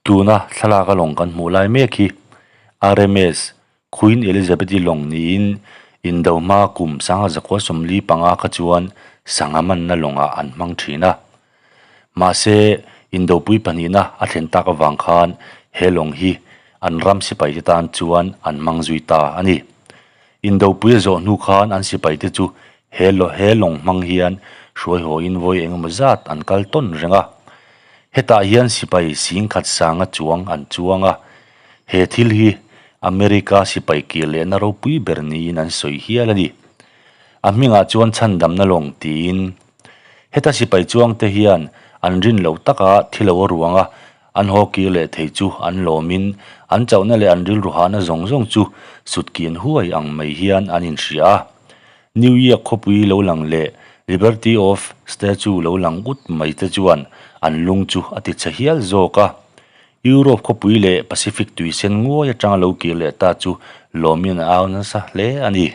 Tuna thlalak a lawng kan hmuh lai mek hi RMS Queen Elizabeth-i lawng niin indo hma kum sangha zakua 45 kha chuan sangha manna lawngah an hmang thin a. Mahse, indopui pahnihna a thlen tak avang khan he lawng hi an ram sipaite tan chuan an hmang zui ta a ni. Indopui a zawh hnu khan an sipaite chu he he lawng hmang hian hruai hawiin vawi engemaw zat an kal tawn reng a. Hetah hian sipai singkhat sanga chuang an chuang a, he thil hi America sipai kir lehna ropui ber niin an sawi hial a ni. A hmingah chuan chhandamna lawng tiin Heta sipai chuangte hian an rin loh taka thi lo a ruanga an haw kir leh thei chu an lawmin an chauhna leh an rilru hahna zawng zawng chu sutkian huai ang mai hian an inhria a. New York khawpui lo lang leh Liberty of Statue lo lang ut mai te chuan an lung chu a ti chhe hial zawk a. Europe khawpui leh Pacific tuisen nguai atanga lo kir leh ta chu lawmin a au nasa hle a ni.